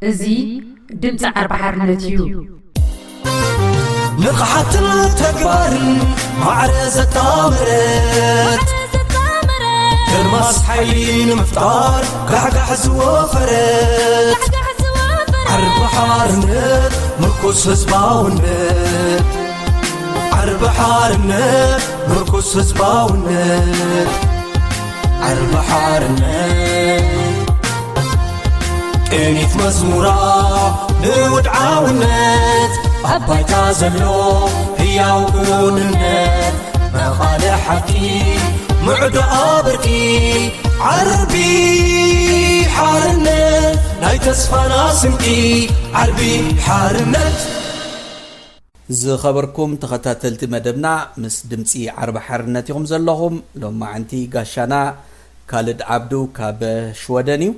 እዚ ድምፂ ዓርቢ ሓርነት እዩ። ንቕሓትን ተግባርን ማዕረ ዘጣመረት ከርማስ ሓይሊ ንምፍጣር ጋሕጋሕ ዝወፈረት ዓርቢ ሓርነት ምርኩስ ህዝባውነት ዓርቢ ሓርነት ምርኩስ ህዝባውነት ዓርቢ ሓርነት ቅኒት መዝሙራ ንውድዓውነት ኣብ ባይታ ዘሎ ህያው ክውንነት መቓልሕ ሓቂ ምዕዶ ኣብርኪ ዓርቢ ሓርነት ናይ ተስፋና ስንቂ ዓርቢ ሓርነት። ዝኸበርኩም ተኸታተልቲ መደብና ምስ ድምፂ ዓርቢ ሓርነት ኢኹም ዘለኹም። ሎማዓንቲ ጋሻና ካልድ ዓብዱ ካብ ሽወደን እዩ።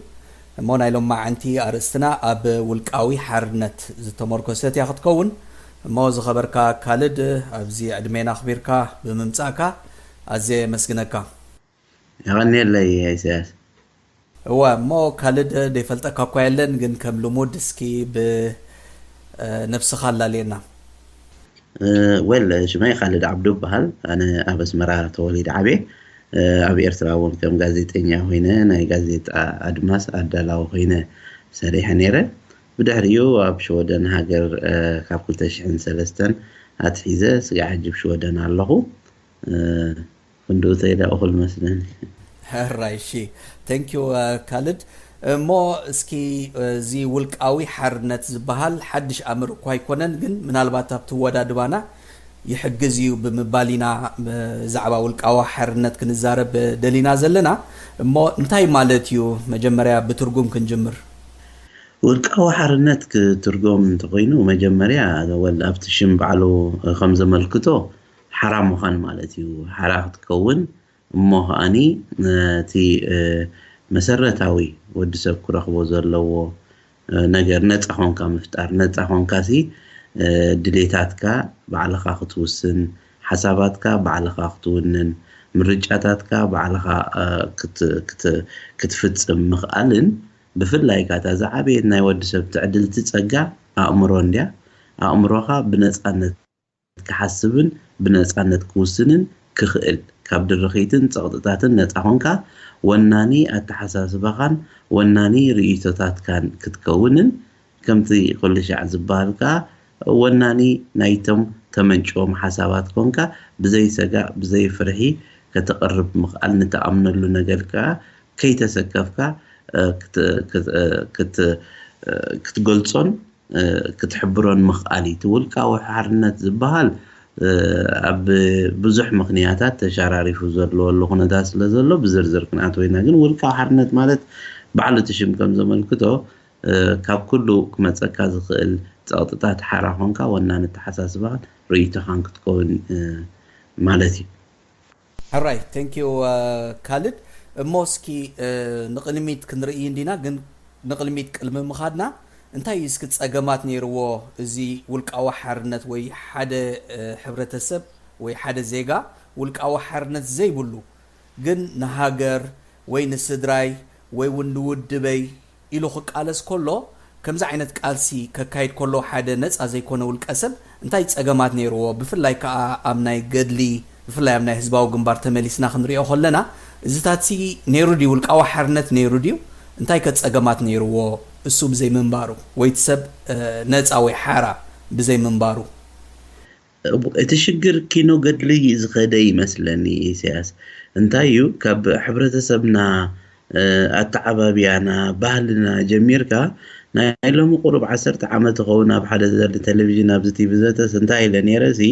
እሞ ናይ ሎማዓንቲ ኣርእስትና ኣብ ውልቃዊ ሓርነት ዝተመርኮሰት እያ ክትከውን። እሞ ዝኸበርካ ካልድ ኣብዚ ዕድሜና ኣኽቢርካ ብምምፃእካ ኣዝየ የመስግነካ። የቐንየለይ ኢሳያስ። እወ እሞ ካልድ ደይፈልጠካ እኳ የለን፣ ግን ከም ልሙድ እስኪ ብነብስኻ ኣላልየና። ወል ሽመይ ካልድ ዓብዱ እበሃል። ኣነ ኣብ ኣስመራ ተወሊደ ዓብየ። ኣብ ኤርትራ እውን ከም ጋዜጠኛ ኮይነ ናይ ጋዜጣ ኣድማስ ኣዳላዊ ኮይነ ሰሪሐ ነይረ። ብድሕሪኡ ኣብ ሽወደን ሃገር ካብ ክልተ ሽሕን ሰለስተን ኣትሒዘ ስጋዕ ሕጂ ኣብ ሽወደን ኣለኹ። ክንድኡ ተይዳ እኹል መስለኒ። ሕራይ እሺ። Thank you ካልድ። እሞ እስኪ እዚ ውልቃዊ ሓርነት ዝበሃል ሓድሽ ኣምር እኳ ኣይኮነን፣ ግን ምናልባት ኣብቲ ወዳድባና ይሕግዝ እዩ ብምባል ኢና ብዛዕባ ውልቃዊ ሓርነት ክንዛረብ ደሊና ዘለና። እሞ እንታይ ማለት እዩ? መጀመርያ ብትርጉም ክንጅምር። ውልቃዊ ሓርነት ክትርጎም እንተኮይኑ መጀመርያ ወል ኣብቲ ሽም ባዕሉ ከም ዘመልክቶ ሓራ ምዃን ማለት እዩ። ሓራ ክትከውን እሞ ከኣኒ እቲ መሰረታዊ ወዲ ሰብ ክረኽቦ ዘለዎ ነገር ነፃ ኮንካ ምፍጣር። ነፃ ኮንካ ሲ ድሌታትካ ባዕልኻ ክትውስን፣ ሓሳባትካ ባዕልኻ ክትውንን፣ ምርጫታትካ ባዕልኻ ክትፍፅም ምኽኣልን ብፍላይ ካታ ዝዓበየት ናይ ወዲ ሰብ ትዕድልቲ ፀጋ ኣእምሮ እንድያ። ኣእምሮኻ ብነፃነት ክሓስብን ብነፃነት ክውስንን ክኽእል፣ ካብ ድርኺትን ፀቕጥታትን ነፃ ኾንካ ወናኒ ኣተሓሳስባኻን ወናኒ ርእይቶታትካን ክትከውንን ከምቲ ኩሉ ሻዕ ዝበሃል ከዓ ወናኒ ናይቶም ተመንጭዎም ሓሳባት ኮንካ ብዘይ ሰጋእ ብዘይ ፍርሒ ከተቕርብ ምኽኣል ንትኣምነሉ ነገር ከዓ ከይተሰከፍካ ክትገልፆን ክትሕብሮን ምኽኣል እዩ። እቲ ውልቃዊ ሓርነት ዝበሃል ኣብ ብዙሕ ምኽንያታት ተሻራሪፉ ዘለወሉ ኩነታት ስለ ዘሎ ብዝርዝር ክንኣትዎ ኢና። ግን ውልቃዊ ሓርነት ማለት ባዕሉ እቲ ሽም ከም ዘመልክቶ ካብ ኩሉ ክመፀካ ዝኽእል ፀቕጥታት ሓራ ኾንካ ወናኒ ኣተሓሳስባኻን ርእይቶኻን ክትከውን ማለት እዩ። ሕራይ thank you ካልድ። እሞ እስኪ ንቕድሚት ክንርኢ እንዲና፣ ግን ንቕድሚት ቅድሚ ምኻድና እንታይ እዩ እስኪ ፀገማት ነይርዎ እዚ ውልቃዊ ሓርነት ወይ ሓደ ሕብረተሰብ ወይ ሓደ ዜጋ ውልቃዊ ሓርነት ዘይብሉ ግን ንሃገር ወይ ንስድራይ ወይ እውን ንውድበይ ኢሉ ክቃለስ ከሎ ከምዚ ዓይነት ቃልሲ ከካይድ ከሎ ሓደ ነፃ ዘይኮነ ውልቀ ሰብ እንታይ ፀገማት ነይርዎ? ብፍላይ ከዓ ኣብ ናይ ገድሊ ብፍላይ ኣብ ናይ ህዝባዊ ግንባር ተመሊስና ክንሪኦ ከለና እዚታትሲ ነይሩ ድዩ? ውልቃዊ ሓርነት ነይሩ ድዩ? እንታይ ከ ፀገማት ነይርዎ እሱ ብዘይ ምንባሩ ወይ እቲ ሰብ ነፃ ወይ ሓራ ብዘይ ምንባሩ? እቲ ሽግር ኪኖ ገድሊ ዝኸደ ይመስለኒ ኢሳያስ። እንታይ እዩ ካብ ሕብረተሰብና ኣተዓባብያና ባህልና ጀሚርካ ናይ ሎሚ ቁሩብ ዓሰርተ ዓመት ኸውን ኣብ ሓደ ዘለ ቴሌቪዥን ኣብዚ ቲቪ ዘተስ እንታይ ኢለ ነይረ ሲ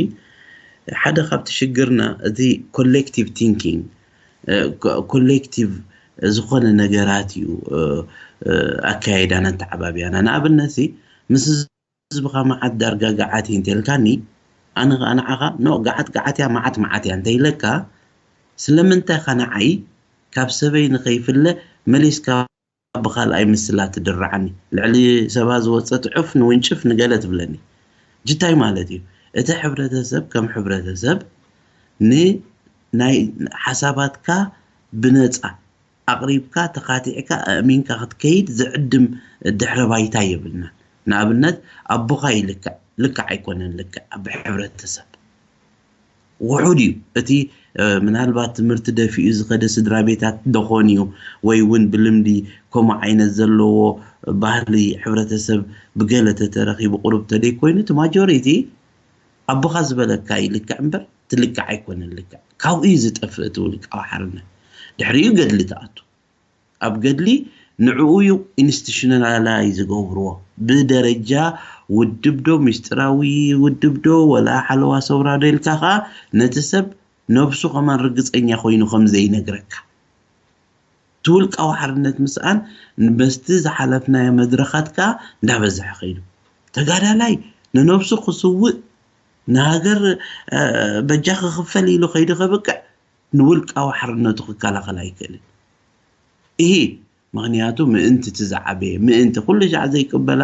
ሓደ ካብቲ ሽግርና እቲ ኮሌክቲቭ ቲንኪንግ ኮሌክቲቭ ዝኾነ ነገራት እዩ ኣካያይዳና ኣተዓባብያና ንኣብነት ሲ ምስ ህዝብኻ መዓት ዳርጋ ገዓት እዩ እንተልካኒ ኣነ ከዓ ንዓኻ ኖ ገዓት ገዓት እያ መዓት መዓት እያ እንተይለካ ስለምንታይ ኻ ንዓይ ካብ ሰበይ ንኸይፍለ መሊስካ ብኻልኣይ ምስላ ትድርዓኒ ልዕሊ ሰባ ዝወፀት ዑፍ ንውንጭፍ ንገለ ትብለኒ ጅታይ ማለት እዩ እቲ ሕብረተሰብ ከም ሕብረተሰብ ንናይ ሓሳባትካ ብነፃ ኣቕሪብካ፣ ተኻቲዕካ፣ ኣእሚንካ ክትከይድ ዝዕድም ድሕረ ባይታ የብልናን። ንኣብነት፣ ኣቦኻ ይልክዕ፣ ልክዕ ኣይኮነን ልክዕ ብሕብረተሰብ። ውሑድ እዩ። እቲ፣ እ፣ ምናልባት ትምህርቲ ደፊኡ ዝኸደ ስድራ ቤታት ደኾን እዩ፣ ወይ እውን ብልምዲ ከምኡ ዓይነት ዘለዎ ባህሊ ሕብረተሰብ ብገለ ተተረኺቡ ቁሩብ ተደይ ኮይኑ፣ እቲ ማጆሪቲ ኣቦኻ ዝበለካ ይልክዕ እምበር፣ ትልክዕ ኣይኮነን ልክዕ። ካብኡ እዩ ዝጠፍእ እቲ ውልቃዊ ሓርነት። ድሕሪኡ ገድሊ ትኣቱ። ኣብ ገድሊ ንዕኡ እዩ ኢንስቲቱሽናላይዝ ዝገብርዎ። ብደረጃ ውድብ ዶ፣ ምስጢራዊ ውድብ ዶ፣ ወላ ሓለዋ ሰውራ ዶ ኢልካ ኸዓ ነቲ ሰብ ነብሱ ከማን ርግጸኛ ኮይኑ ከም ዘይነግረካ። እቲ ውልቃዊ ሓርነት ምስኣን በስቲ ዝሓለፍናዮ መድረኻት ከኣ እንዳበዝሐ ከይዱ። ተጋዳላይ ንነብሱ ክስውእ፣ ንሃገር፣ እ፣ በጃ ክኽፈል ኢሉ ከይዱ ከብቅዕ፣ ንውልቃዊ ሓርነቱ ክከላኸል ኣይክእልን። ይሂ፣ ምኽንያቱ ምእንቲ እቲ ዝዓበየ፣ ምእንቲ ኩሉ ሻዕ ዘይቅበላ፣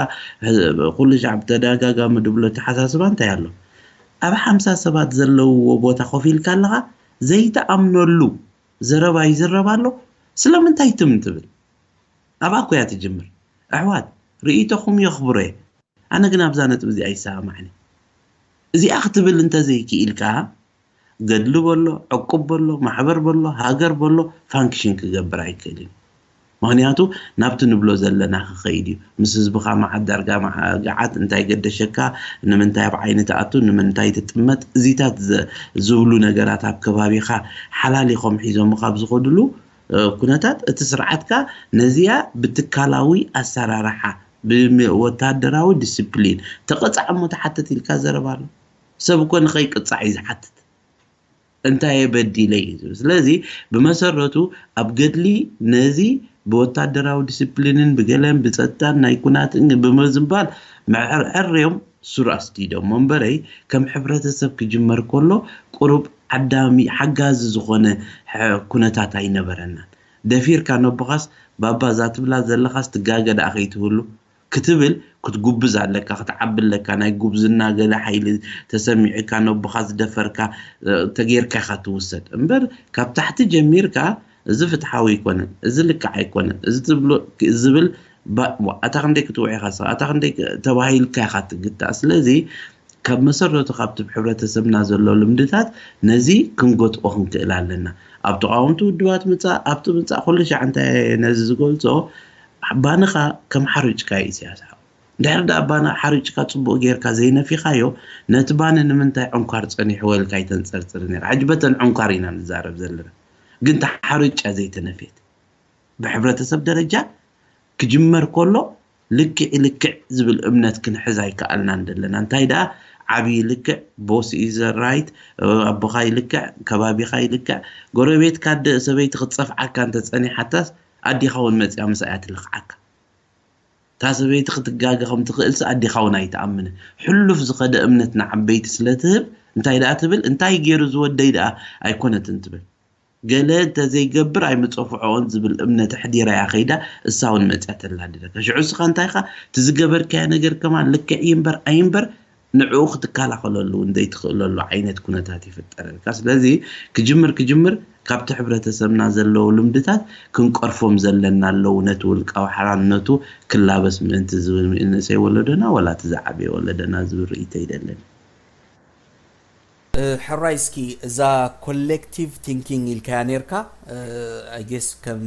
ኩሉ ሻዕ ብተደጋጋሚ ድብሎ ኣተሓሳስባ እንታይ ኣሎ? ኣብ ሓምሳ ሰባት ዘለውዎ ቦታ ኮፍ ኢልካ ኣለኻ፣ ዘይትኣምነሉ ዘረባ ይዝረብ ኣሎ። ስለምንታይ ትም ትብል? ኣብኣ እኮ እያ ትጅምር። ኣሕዋት፣ ርእይቶኹም የኽብሮ እየ። ኣነ ግን ኣብዛ ነጥቢ እዚኣ ይሰማማዕን እየ። እዚኣ ክትብል እንተዘይክኢልካ፣ ገድሊ በሎ፣ ዕቁብ በሎ፣ ማሕበር በሎ፣ ሃገር በሎ፣ ፋንክሽን ክገብር ኣይክእልን እዩ። ምኽንያቱ ናብቲ ንብሎ ዘለና ክኸይድ እዩ። ምስ ህዝብኻ መዓት ዳርጋ መዓ-፣ ገዓት እንታይ ገደሸካ፣ ንምንታይ ኣብ ዓይኒ ትኣቱ፣ ንምንታይ ትጥመት፣ እዚታት ዘ-፣ ዝብሉ ነገራት ኣብ ከባቢኻ ሓላሊኾም ሒዞምኻ ኣብ ዝኸድሉ፣ እ፣ ኩነታት፣ እቲ ስርዓትካ ነዚኣ ብትካላዊ ኣሰራርሓ፣ ብወታደራዊ ዲስፕሊን ተቐጻዕ እሞ ትሓትት ኢልካ ዘረባ ኣሎ። ሰብ እኮ ንኸይቅጻዕ እዩ ዝሓትት። እንታይ እየ በዲለ እዩ ዝብል። ስለዚ ብመሰረቱ ኣብ ገድሊ ነዚ ብወታደራዊ ዲስፕሊንን ብገለን ብጸጥታን ናይ ኩናትን ብምዝባል መዕርዕርዮም ሱር ኣስዲዶሞ እምበረይ፣ ከም ሕብረተሰብ ክጅመር ከሎ ቁሩብ ዓዳሚ ሓጋዚ ዝኾነ ሕ-፣ ኩነታት ኣይነበረናን። ደፊርካ ነቦኻስ፣ ባባ እዛ ትብላ ዘለኻስ ትጋገ ደኣ ከይትብሉ ክትብል ክትጉብዝ ኣለካ፣ ክትዓቢ ኣለካ። ናይ ጉብዝና ገለ ሓይሊ ተሰሚዑካ ነቦኻ ዝደፈርካ፣ እ፣ ተጌርካ ኢኻ ትውሰድ። እምበር ካብ ታሕቲ ጀሚርካ እዚ ፍትሓዊ ኣይኮነን፣ እዚ ልክዕ ኣይኮነን፣ እዚ ትብሎ ዝብል ባ-፣ ዋ፣ ኣታ ክንደይ ክትውዕ ኢኻ ንስኻ፣ ኣታ ክንደይ ክ-፣ ተባሂልካ ኢኻ ትግታእ። ስለዚ ካብ መሰረቱ ካብቲ ኣብ ሕብረተሰብና ዘሎ ልምድታት ነዚ ክንገትኦ ክንክእል ኣለና። ኣብ ተቓወምቲ ውድባት ምጻእ፣ ኣብቲ ምጻእ ኩሉ ሻዕ እንታይ ነዚ ዝገልጾ፣ ባንኻ ከም ሓርጭካ እዩ ኢሳያስ ሓው። እንድሕር ደኣ ባና ሓርጭካ ጽቡቕ ጌርካ ዘይነፊኻዮ፣ ነቲ ባኒ ንምንታይ ዕንኳር ጸኒሕዎ ኢልካ ኣይተንጸርጽርን ኢኻ። ሕጂ በተን ዕንኳር ኢና ንዛረብ ዘለና። ግን እታ ሓርጭ እያ ዘይተነፍየት። ብሕብረተሰብ ደረጃ ክጅመር ከሎ ልክዕ ልክዕ ዝብል እምነት ክንሕዝ ኣይከኣልናን ዘለና። እንታይ ደኣ ዓብዪ ልክዕ፣ ቦስ ኢዝ ራይት፣ ኣቦኻ ይልክዕ፣ ከባቢኻ ይልክዕ፣ ጎረቤትካ ኣደ ሰበይቲ ክትጸፍዓካ እንተጸኒሓታስ ኣዴኻ እውን መጺኣ ምስኣ እያ ትልኽዓካ። እታ ሰበይቲ ክትጋገ ከም ትኽእልሲ ኣዴኻ እውን ኣይትኣምንን። ሕሉፍ ዝኸደ እምነት ንዓበይቲ ስለ ትህብ እንታይ ደኣ ትብል፣ እንታይ ገይሩ ዝወደይ ደኣ ኣይኮነትን ትብል። ገለ እንተዘይገብር ኣይምጸፍዖን ዝብል እምነት ኣሕዲራ እያ ከይዳ፣ እሳ እውን መጺኣ ተላድደካ። ሽዑ እስኻ እንታይ ኢኻ? እቲ ዝገበርካዮ ነገር ከማን ልክዕ እዩ እምበር ኣይምበር ንዕኡ ክትከላኸለሉ እውን ዘይትኽእለሉ ዓይነት ኩነታት ይፍጠረልካ። ስለዚ ክጅምር ክጅምር ካብቲ ሕብረተሰብና ዘለዉ ልምድታት ክንቀርፎም ዘለና ኣለዉ፣ ነቲ ውልቃዊ ሓራነቱ ክላበስ ምእንቲ ዝብል ንእሰይ ወለዶና ዋላ እቲ ዝዓበየ ወለዶና ዝብል ርእይቶ ይደለኒ። እ፣ ሕራይ እስኪ እዛ ኮሌክቲቭ ቲንኪንግ ኢልካያ ነርካ፣ እ፣ I guess ከም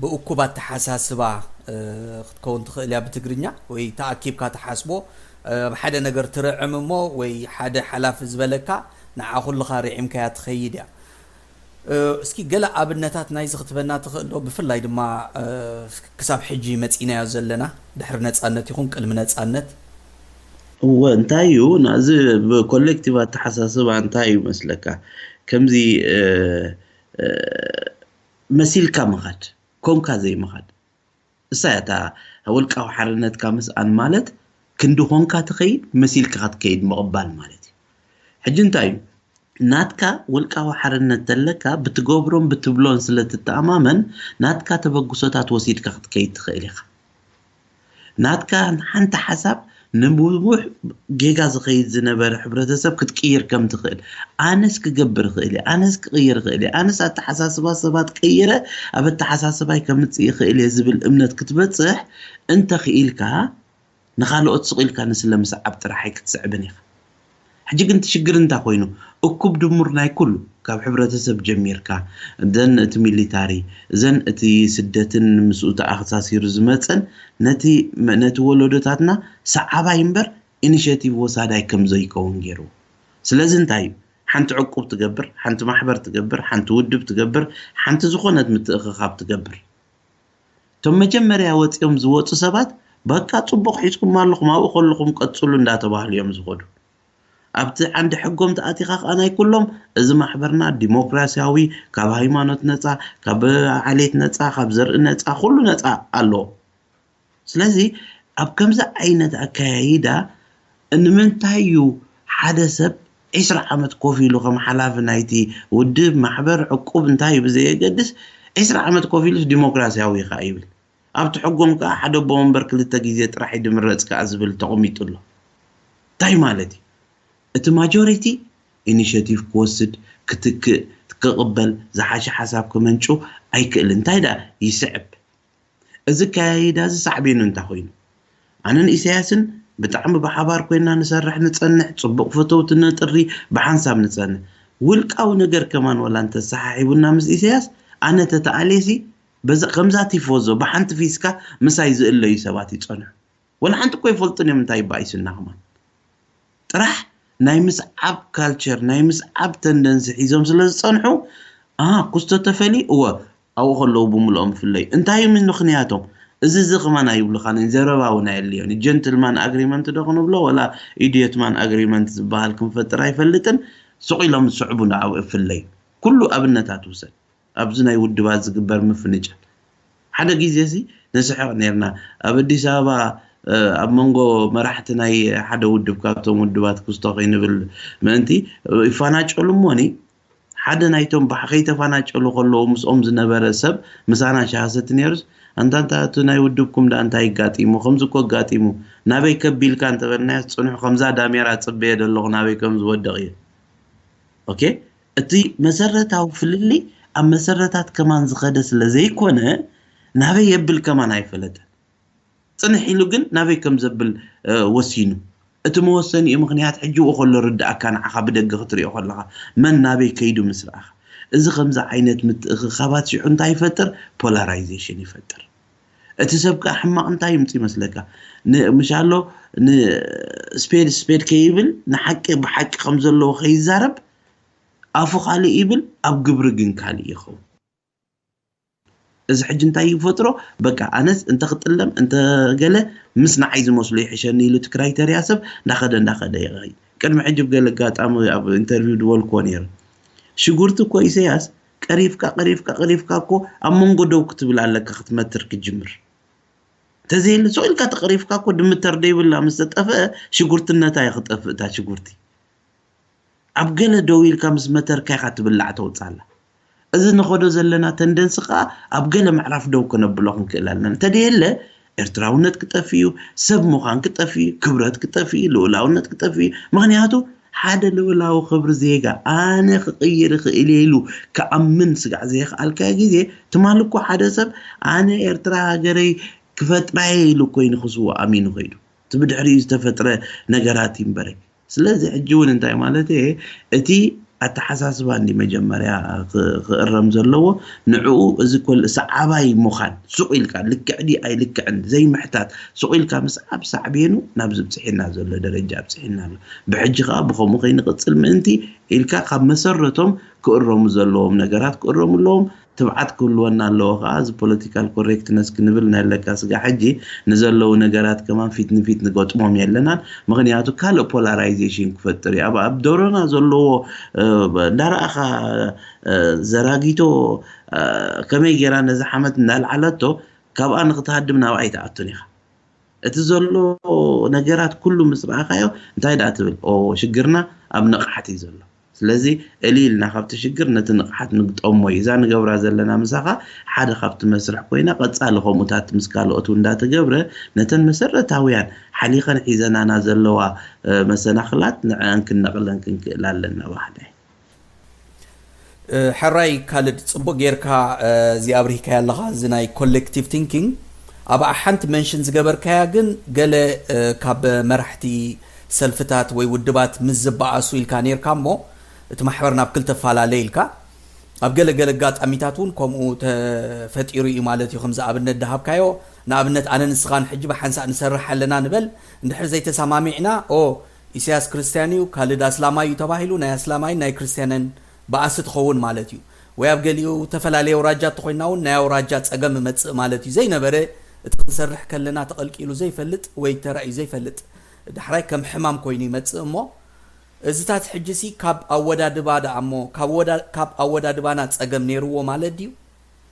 ብእኩብ ኣተሓሳስባ፣ እ፣ ክትከውን ትኽእል እያ ብትግርኛ፣ ወይ ተኣኪብካ ትሓስቦ፣ እ፣ ኣብ ሓደ ነገር ትርዕም እሞ ወይ ሓደ ሓላፊ ዝበለካ ንዓ ኩልኻ ርዒምካያ ትኸይድ እያ። እ፣ እስኪ ገለ ኣብነታት ናይዚ ክትበና ትኽእል ዶ? ብፍላይ ድማ፣ እ፣ ክሳብ ሕጂ መጺናዮ ዘለና ድሕሪ ነጻነት ይኹን ቅድሚ ነጻነት። እወ፣ እንታይ እዩ ናዚ ብኮሌክቲቭ ኣተሓሳስባ እንታይ እዩ መስለካ? ከምዚ፣ እ፣ እ፣ መሲልካ ምኻድ፣ ኮንካ ዘይምኻድ። እሳ እያ እታ ውልቃዊ ሓርነትካ ምስኣን ማለት፣ ክንዲ ኮንካ ትኸይድ፣ መሲልካ ክትከይድ ምቕባል ማለት እዩ። ሕጂ እንታይ እዩ? ናትካ ውልቃዊ ሓርነት ተለካ፣ ብትገብሮን ብትብሎን ስለ ትተኣማመን፣ ናትካ ተበግሶታት ወሲድካ ክትከይድ ትኽእል ኢኻ። ናትካ ሓንቲ ሓሳብ ንብዙሕ ጌጋ ዝኸይድ ዝነበረ ሕብረተሰብ ክትቅይር ከም ትኽእል፣ ኣነስ ክገብር እኽእል እየ፣ ኣነስ ክቕይር እኽእል እየ፣ ኣነስ ኣተሓሳስባ ሰባት ቀይረ ኣብ ኣተሓሳስባይ ከምፅእ ይኽእል እየ ዝብል እምነት ክትበፅሕ እንተኽኢልካ፣ ንኻልኦት ስቕ ኢልካ ንስለ ምስዓብ ጥራሕ ኣይክትስዕብን ኢኻ። ሕጂ ግን እቲ ሽግር እንታይ ኮይኑ? እኩብ ድሙር ናይ ኩሉ፣ ካብ ሕብረተሰብ ጀሚርካ፣ እዘን እቲ ሚሊታሪ፣ እዘን እቲ ስደትን ምስኡ ተኣሳሲሩ ዝመፀን፣ ነቲ ነቲ ወለዶታትና ሰዓባይ እምበር ኢኒሼቲቭ ወሳዳይ ከም ዘይከውን ገይርዎ። ስለዚ እንታይ እዩ? ሓንቲ ዕቁብ ትገብር፣ ሓንቲ ማሕበር ትገብር፣ ሓንቲ ውድብ ትገብር፣ ሓንቲ ዝኾነት ምትእኽኻብ ትገብር። እቶም መጀመርያ ወፂኦም ዝወፁ ሰባት በቃ ፅቡቕ ሒዝኩም ኣለኹም፣ ኣብኡ ከለኹም ቀፅሉ እንዳተባህሉ እዮም ዝኸዱ። ኣብቲ ዓንዲ ሕጎም ተኣቲኻ ከዓ ናይ ኩሎም፣ እዚ ማሕበርና ዲሞክራሲያዊ፣ ካብ ሃይማኖት ነፃ፣ ካብ ዓሌት ነፃ፣ ካብ ዘርኢ ነፃ፣ ኩሉ ነፃ ኣሎ። ስለዚ ኣብ ከምዚ ዓይነት ኣካያይዳ ንምንታይ እዩ ሓደ ሰብ ዒስራ ዓመት ኮፍ ኢሉ ከም ሓላፊ ናይቲ ውድብ፣ ማሕበር፣ ዕቁብ እንታይ እዩ ብዘየገድስ ዒስራ ዓመት ኮፍ ኢሉስ ዲሞክራሲያዊ ኢኻ ይብል? ኣብቲ ሕጎም ከዓ ሓደ ኣቦ ወንበር ክልተ ግዜ ጥራሕ እዩ ድምረፅ ከዓ ዝብል ተቐሚጡ ኣሎ። እንታይ ማለት እዩ? እቲ ማጆሪቲ ኢኒሼቲቭ ክወስድ፣ ክትክእ፣ ክቕበል፣ ዝሓሸ ሓሳብ ክመንጩ ኣይክእልን። እንታይ ደኣ ይስዕብ? እዚ ኣካያይዳ እዚ ሳዕቤኑ እንታይ ኮይኑ? ኣነን ኢሳያስን ብጣዕሚ ብሓባር ኮይና ንሰርሕ ንጸንሕ፣ ጽቡቕ ፈተውቲ ነጥሪ፣ ብሓንሳብ ንጸንሕ። ውልቃዊ ነገር ከማን ወላ እንተሰሓሒቡና ምስ ኢሳያስ፣ ኣነ ተተኣልየሲ በዛ ከምዛ ቲፎዞ ብሓንቲ ፊስካ ምሳይ ዝእለዩ ሰባት ይጸንሑ። ወላ ሓንቲ እኮ ይፈልጡን እዮም እንታይ ይበኣይሱና ከማን። ጥራሕ ናይ ምስዓብ ካልቸር፣ ናይ ምስዓብ ተንደንሲ ሒዞም ስለ ዝጸንሑ፣ ኣሃ፣ ኩስቶ ተፈሊ፣ እወ፣ ኣብኡ ከለዉ ብምልኦም ፍለዩ። እንታይ እዩ ምኽንያቶም? እዚ እዚ ከማን ኣይብሉኻን፣ ዘረባ እውን ኣየድልዮን። ጀንትልማን ኣግሪመንት ዶ ክንብሎ፣ ወላ ኢድዮትማን ኣግሪመንት ዝበሃል ክንፈጥር ኣይፈልጥን። ስቕ ኢሎም ዝስዕቡ ንዓኡ ፍለዩ። ኩሉ ኣብነታት ውሰድ። ኣብዚ ናይ ውድባት ዝግበር ምፍንጫል። ሓደ ግዜ ሲ ንስሕቕ ነርና። ኣብ ኣዲስ ኣበባ፣ እ፣ ኣብ መንጎ መራሕቲ ናይ ሓደ ውድብ ካብቶም ውድባት ክስቶ ከይንብል ምእንቲ፣ እ፣ ይፋናጨሉ እሞኒ፣ ሓደ ናይቶም ባሕ-፣ ከይተፋናጨሉ ከለዉ ምስኦም ዝነበረ ሰብ ምሳና ሻሂ ሰቲ ነይሩስ፣ "ኣንታ፣ ኣንታ፣ እቲ ናይ ውድብኩም ደኣ እንታይ ኣጋጢሙ? ከምዚ እኮ ኣጋጢሙ። ናበይ ከቢልካ?" እንተበልናዮ፣ "ጽኑሕ ከምዛ ዳሜራ ጽበየ ዘለኹ ናበይ ከም ዝወድቕ እየ።" ኦኬ? እቲ መሰረታዊ ፍልልይ ኣብ መሰረታት ከማን ዝኸደ ስለ ዘይኮነ፣ ናበይ የብል ከማን ኣይፈለጠን። ጽንሕ ኢሉ ግን ናበይ ከም ዘብል፣ እ፣ ወሲኑ። እቲ መወሰኒኡ ምኽንያት ሕጂ ኡ ከሎ ርድኣካ፣ ንዓኻ ብደገ ክትሪኦ ከለኻ፣ መን ናበይ ከይዱ ምስ ረኣኻ። እዚ ከምዚ ዓይነት ምትእኽኻባት ሽዑ እንታይ ይፈጥር? ፖላራይዜሽን ይፈጥር። እቲ ሰብ ከኣ ሕማቕ እንታይ ይምጽእ ይመስለካ? ን-፣ ምሻሎ ንስፔድ ስፔድ ከይብል፣ ንሓቂ ብሓቂ ከም ዘለዎ ከይዛረብ፣ ኣፉ ካልእ ይብል፣ ኣብ ግብሪ ግን ካልእ ይኸውን። እዚ ሕጂ እንታይ ይፈጥሮ? በቃ ኣነስ እንተ ክጥለም እንተ ገለ ምስ ንዓይ ዝመስሎ ይሕሸኒ ኢሉ እቲ ክራይተርያ ሰብ እንዳኸደ እንዳኸደ ይኸይድ። ቅድሚ ሕጂ ብገለ ኣጋጣሚ ኣብ ኢንተርቪው ዝበልክዎ ነይሩ። ሽጉርቲ እኮ ኢሰያስ ቀሪፍካ ቀሪፍካ ቀሪፍካ እኮ ኣብ መንጎ ደው ክትብል ኣለካ ክትመትር ክጅምር። ተዘይሉ ስቕ ኢልካ ተቐሪፍካ እኮ ድምተር ደይብላ ምስ ተጠፍአ ሽጉርትነታ እያ ክጠፍእ እታ ሽጉርቲ። ኣብ ገለ ደው ኢልካ ምስ መተርካ ኢኻ ትብላዕ ተውፅኣላ። እዚ ንኸዶ ዘለና ተንደንሲ ከዓ ኣብ ገለ ምዕራፍ ደው ከነብሎ ክንክእል ኣለና። እንተደየለ ኤርትራውነት ክጠፍእ እዩ፣ ሰብ ምዃን ክጠፍእ እዩ፣ ክብረት ክጠፍእ እዩ፣ ልኡላውነት ክጠፍእ እዩ። ምኽንያቱ ሓደ ልኡላዊ ክብሪ ዜጋ ኣነ ክቕይር እኽእል እየ ኢሉ ክኣምን ስጋዕ ዘየኽኣልካዮ ግዜ፣ ትማሊ እኮ ሓደ ሰብ ኣነ ኤርትራ ሃገረይ ክፈጥራ እየ ኢሉ እኮ እዩ ንክስውእ ኣሚኑ ከይዱ። እቲ ብድሕሪኡ ዝተፈጥረ ነገራት እዩ እምበረ። ስለዚ ሕጂ እውን እንታይ ማለት እየ፣ እቲ ኣተሓሳስባ እንዲ መጀመርያ ክ-፣ ክእረም ዘለዎ፣ ንዕኡ እዚ ኮል-፣ ሰዓባይ ምዃን፣ ሱቕ ኢልካ ልክዕ ድዩ ኣይልክዕን ዘይምሕታት፣ ሱቕ ኢልካ ምስዓብ ሳዕቤኑ ናብ ዝብፅሒና ዘሎ ደረጃ ኣብፅሒና ኣሎ። ብሕጂ ከዓ ብኸምኡ ከይንቕፅል ምእንቲ ኢልካ ካብ መሰረቶም ክእረሙ ዘለዎም ነገራት ክእረሙ ኣለዎም። ትብዓት ክህልወና ኣለዎ ከዓ፣ እዚ ፖለቲካል ኮሬክትነስ ክንብል ናይ ኣለካ ስጋ ሕጂ ንዘለዉ ነገራት ከማን ፊት ንፊት ንገጥሞም የለናን። ምኽንያቱ ካልእ ፖላራይዜሽን ክፈጥር እዩ። ኣብ፣ ኣብ ደሮና ዘለዎ፣ እ፣ እንዳረኣኻ፣ እ፣ ዘራጊቶ፣ እ፣ ከመይ ጌራ ነዚ ሓመት እንዳልዓለቶ ካብኣ ንክትሃድም ናብኣ ኣይትኣቱን ኢኻ። እቲ ዘሎ ነገራት ኩሉ ምስ ረኣኻዮ እንታይ ደኣ ትብል? ኦ፣ ሽግርና ኣብ ንቕሓት እዩ ዘሎ። ስለዚ እልይ ኢልና ካብቲ ሽግር ነቲ ንቕሓት ንግጠሞ እዩ። እዛ ንገብራ ዘለና ምሳኻ ሓደ ካብቲ መስርሕ ኮይና፣ ቀጻሊ ከምኡታት ምስ ካልኦት እውን እንዳተገብረ ነተን መሰረታውያን ሓሊኸን ሒዘናና ዘለዋ መሰናኽላት ንዕአን ክንነቕለን ክንክእል ኣለና ባህለ። ሕራይ ካልድ፣ ጽቡቅ ጌርካ እዚ ኣብሪህካያ ኣለኻ። እዚ ናይ ኮሌክቲቭ ቲንኪንግ ኣብ ሓንቲ መንሽን ዝገበርካያ ግን ገለ ካብ መራሕቲ ሰልፍታት ወይ ውድባት ምስ ዝበኣሱ ኢልካ ኔርካ እሞ እቲ ማሕበር ናብ ክልተ ፈላለ ኢልካ። ኣብ ገለ ገለ ኣጋጣሚታት እውን ከምኡ ተፈጢሩ እዩ ማለት እዩ። ከምዚ ኣብነት ድሃብካዮ፣ ንኣብነት ኣነ ንስኻን ሕጂ ብሓንሳእ ንሰርሕ ኣለና ንበል፣ እንድሕር ዘይተሰማሚዕና ኦ ኢሳያስ ክርስትያን እዩ፣ ካልድ ኣስላማይ እዩ ተባሂሉ ናይ ኣስላማይን ናይ ክርስትያንን በኣሲ ትኸውን ማለት እዩ። ወይ ኣብ ገሊኡ ተፈላለየ ኣውራጃ እንተኾይንና እውን ናይ ኣውራጃ ጸገም ይመጽእ ማለት እዩ። ዘይነበረ እቲ ክንሰርሕ ከለና ተቐልቂሉ ዘይፈልጥ ወይ ተራእዩ ዘይፈልጥ ዳሕራይ ከም ሕማም ኮይኑ ይመጽእ እሞ እዚታት ሕጂ ሲ ካብ ኣወዳድባ ደኣ እሞ ካብ ኣወዳድባና ጸገም ነይርዎ ማለት ድዩ?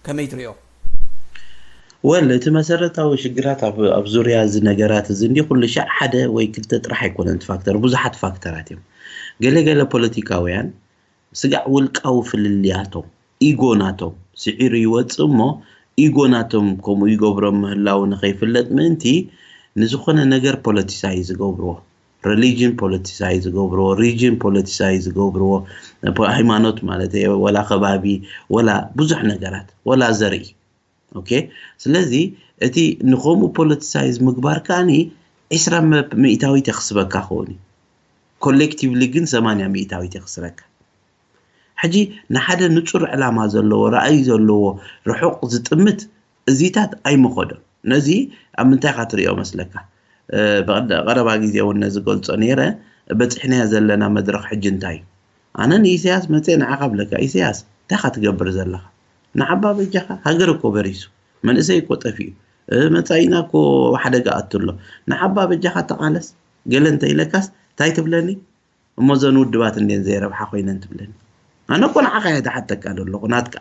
ከመይ ትሪኦ? ወል እቲ መሰረታዊ ሽግራት ኣብ ዙርያ እዚ ነገራት እዚ እንዲ ኩሉ ሻዕ ሓደ ወይ ክልተ ጥራሕ ኣይኮነን እቲ ፋክተር፣ ብዙሓት ፋክተራት እዮም። ገለገለ ፖለቲካውያን ስጋዕ ውልቃዊ ፍልልያቶም ኢጎ ናቶም ስዒሩ ይወፅእ እሞ ኢጎ ናቶም ከምኡ ይገብሮም ምህላው ንኸይፍለጥ ምእንቲ ንዝኾነ ነገር ፖለቲሳይ ዝገብርዎ፣ ሪሊጅን ፖለቲሳይ ዝገብርዎ፣ ሪጅን ፖለቲሳይ ዝገብርዎ፣ ሃይማኖት ማለት ወላ ከባቢ ወላ ብዙሕ ነገራት ወላ ዘርኢ። ኦኬ፣ ስለዚ እቲ ንኸምኡ ፖለቲሳይዝ ምግባር ከኣኒ ዒስራ ሚእታዊት የኽስበካ ክኸውን እዩ። ኮሌክቲቭሊ ግን ሰማንያ ሚእታዊት የኽስረካ። ሕጂ ንሓደ ንጹር ዕላማ ዘለዎ ራእይ ዘለዎ ርሑቕ ዝጥምት እዚታት ኣይምኸዶን። ነዚ ኣብ ምንታይ ኢኻ ትሪኦ መስለካ? ቀረባ ግዜ እውን ነዚ ገልጾ ነይረ። በፂሕናዮ ዘለና መድረኽ ሕጂ እንታይ እዩ? ኣነ ንኢሳያስ መፅየ ንዓኻ ብለካ፣ ኢሳያስ እንታይ ኢኻ ትገብር ዘለኻ? ንዓባ በጃኻ፣ ሃገር እኮ በሪሱ፣ መንእሰይ እኮ ጠፊኡ፣ መፃኢና እኮ ሓደጋ ኣቱ ኣሎ። ንዓባ በጃኻ ተቓለስ ገለ እንተኢለካስ እንታይ ትብለኒ? እሞ እዘን ውድባት እንዴን ዘይረብሓ ኮይነን ትብለኒ። ኣነ እኮ ንዓኻ እየ ዝሓተካ ዘለኹ፣ ናትካ።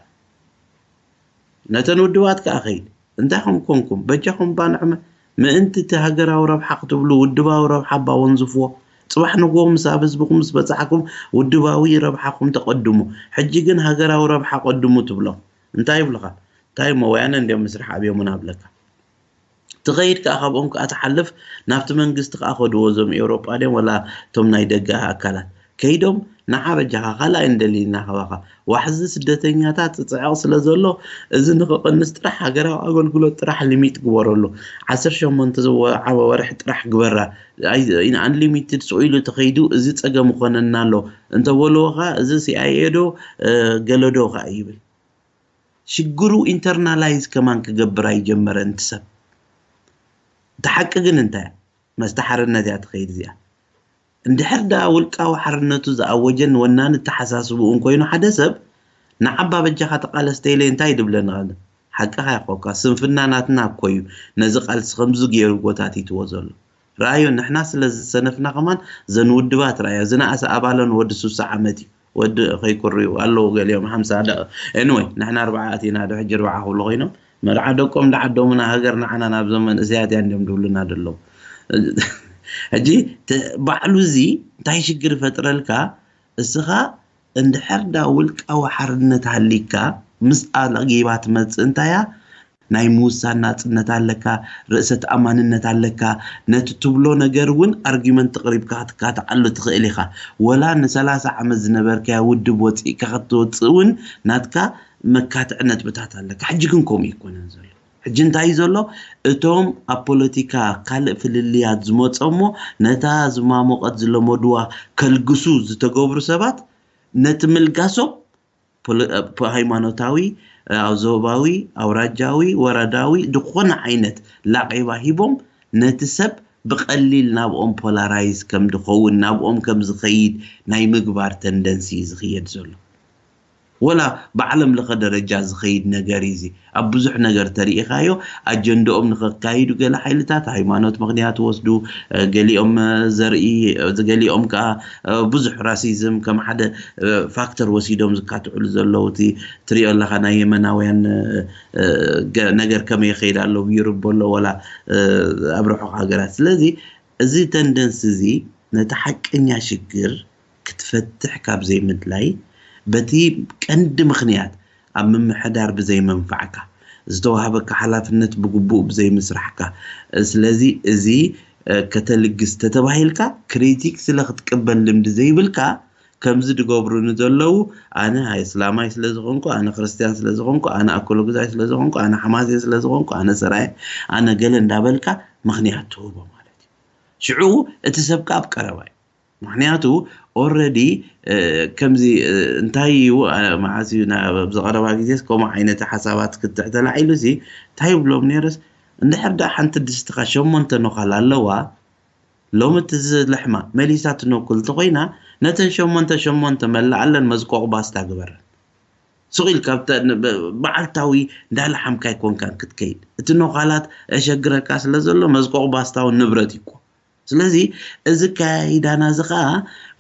ነተን ውድባት ከኣ ኸይድ እንታይ ከም ኮንኩም በጃኹም ባንዕመ ምእንቲ እቲ ሃገራዊ ረብሓ ክትብሉ ውድባዊ ረብሓ ባወንዝፍዎ። ጽባሕ ንግሆ ምስ ኣብ ህዝብኹም ምስ በጻሕኩም ውድባዊ ረብሓኹም ተቐድሙ። ሕጂ ግን ሃገራዊ ረብሓ ቀድሙ ትብሎም። እንታይ ይብሉኻ? እንታይ እሞ ወያነ እንድዮም ምስራሕ ኣብዮሙና ኣብለካ። ትኸይድ ከኣ ካብኦም ከኣ ትሓልፍ ናብቲ መንግስቲ ከኣ ከድዎ እዞም ኤውሮጳ ድዮም ወላ እቶም ናይ ደገ ኣካላት ከይዶም ንዓ በጃኻ ካልኣይ እንደሊ ኢና ካባኻ ዋሕዚ ስደተኛታት ጽዕቕ ስለ ዘሎ እዚ ንኽቕንስ ጥራሕ ሃገራዊ ኣገልግሎት ጥራሕ ሊሚት ግበረሉ ዓሰርተ ሸሞንተ ዝወዓበ ወርሒ ጥራሕ ግበራ ኣይ- unlimited ስቕ ኢሉ ተኸይዱ እዚ ጸገም ይኾነና ኣሎ እንተበልዎ ኸኣ እዚ ሲኣይኤ ዶ ገለዶ ኸኣ ይብል ሽግሩ ኢንተርናላይዝ ከማን ክገብር ኣይጀመረን እቲ ሰብ። እቲ ሓቂ ግን እንታይ እያ? መስተ ሓርነት እያ ትኸይድ እዚኣ። እንድሕር ደኣ ውልቃዊ ሓርነቱ ዝኣወጀን ወናኒ ኣተሓሳስብኡን ኮይኑ ሓደ ሰብ ንዓባ በጃኻ ተቓለስ ተይለ እንታይ ይድብለኒ ቀልብ? ሓቅኻ ይኾካ ስንፍና ናትና እኮ እዩ ነዚ ቃልሲ ከምዚ ገይሩ ጎታቲትዎ ዘሎ። ረኣዮ ንሕና ስለ ዝሰነፍና ከማን ዘን ውድባት ረኣዮ ዝነኣሰ ኣባለን ወዲ ሱሳ ዓመት እዩ ወዲ ከይኩርዩ ኣለዉ ገሊኦም ሓምሳ ደቂ anyway ንሕና ኣርባዓ ኣቲና ዶ ሕጂ ኣርባዓ ክብሉ ኮይኖም መርዓ ደቆም ደዓዶሙና ሃገር ንዓና ናብዞም መንእሰያት እያ እንዲዮም ድብሉና ደለዉ ሕጂ ባዕሉ እዚ እንታይ ሽግር ይፈጥረልካ እስኻ እንድሕር ዳ ውልቃዊ ሓርነት ሃሊካ ምስ ኣልጊባ ትመጽእ እንታያ ናይ ምውሳን ናጽነት ኣለካ፣ ርእሰ ተኣማንነት ኣለካ፣ ነቲ ትብሎ ነገር እውን ኣርጊመንት ኣቕሪብካ ክትካትዓሉ ትኽእል ኢኻ። ወላ ንሰላሳ ዓመት ዝነበርካዮ ውድብ ወጺእካ ክትወጽእ እውን ናትካ መካትዒ ነጥብታት ኣለካ። ሕጂ ግን ከምኡ ኣይኮነን ዘሎ። ሕጂ እንታይ እዩ ዘሎ? እቶም ኣብ ፖለቲካ ካልእ ፍልልያት ዝመጾ እሞ ነታ ዝማሞቐት ዝለመድዋ ከልግሱ ዝተገብሩ ሰባት ነቲ ምልጋሶም ሃይማኖታዊ፣ ዞባዊ፣ ኣውራጃዊ፣ ወረዳዊ ዝኾነ ዓይነት ላቒባ ሂቦም ነቲ ሰብ ብቐሊል ናብኦም ፖላራይዝ ከም ድኸውን ናብኦም ከም ዝኸይድ ናይ ምግባር ተንደንሲ እዩ ዝኽየድ ዘሎ። ወላ ብዓለም ለኸ ደረጃ ዝኸይድ ነገር እዩ እዚ ኣብ ብዙሕ ነገር ተሪኢኻዮ ኣጀንድኦም ንኸካይዱ ገለ ሓይልታት ሃይማኖት ምኽንያት ወስዱ ገሊኦም ዘርኢ ገሊኦም ከዓ ብዙሕ ራሲዝም ከም ሓደ ፋክተር ወሲዶም ዝካትዕሉ ዘለዉ እቲ ትሪኦ ኣለኻ ናይ የመናውያን ነገር ከመይ ይኸይድ ኣሎ ዩሩብ ኣሎ ወላ ኣብ ርሑቕ ሃገራት ስለዚ እዚ ተንደንስ እዚ ነቲ ሓቀኛ ሽግር ክትፈትሕ ካብ ዘይምድላይ፣ በቲ ቀንዲ ምኽንያት ኣብ ምምሕዳር ብዘይመንፋዕካ፣ ዝተዋህበካ ሓላፍነት ብግቡእ ብዘይምስራሕካ፣ ስለዚ እዚ ከተልግስ ተተባሂልካ ክሪቲክ ስለ ክትቅበል ልምዲ ዘይብልካ፣ ከምዚ ዝገብሩ ንዘለዉ ኣነ ኣስላማይ ስለ ዝኾንኩ፣ ኣነ ክርስትያን ስለ ዝኾንኩ፣ ኣነ ኣኮሎጉዛይ ስለ ዝኾንኩ፣ ኣነ ሓማሴ ስለ ዝኾንኩ፣ ኣነ ሰራየ፣ ኣነ ገለ እንዳበልካ ምኽንያት ትህቦ ማለት እዩ። ሽዑ እቲ ሰብ ከኣ ኣብ ቀረባ እዩ። ምኽንያቱ ኦረዲ ከምዚ እንታይ እዩ መዓስ እዩ ኣብዚ ቀረባ ግዜስ ከምኡ ዓይነት ሓሳባት ክትዕ ተላዒሉ ሲ እንታይ ይብሎም ነይርስ እንድሕር ዳ ሓንቲ ድስትኻ ሸሞንተ ነዃል ኣለዋ ሎሚ እቲ ዝለሕማ መሊሳ ትነኩል እንተኮይና ነተን ሸሞንተ ሸሞንተ መላኣለን መዝቆቕ ባስታ ግበረን ሱቕ ኢልካ መዓልታዊ እንዳለሓምካ ኣይኮንካን ክትከይድ እቲ ነዃላት እሸግረካ ስለ ዘሎ መዝቆቕ ባስታውን ንብረት ይኮ ስለዚ እዚ ኣካያይዳና እዚ ከዓ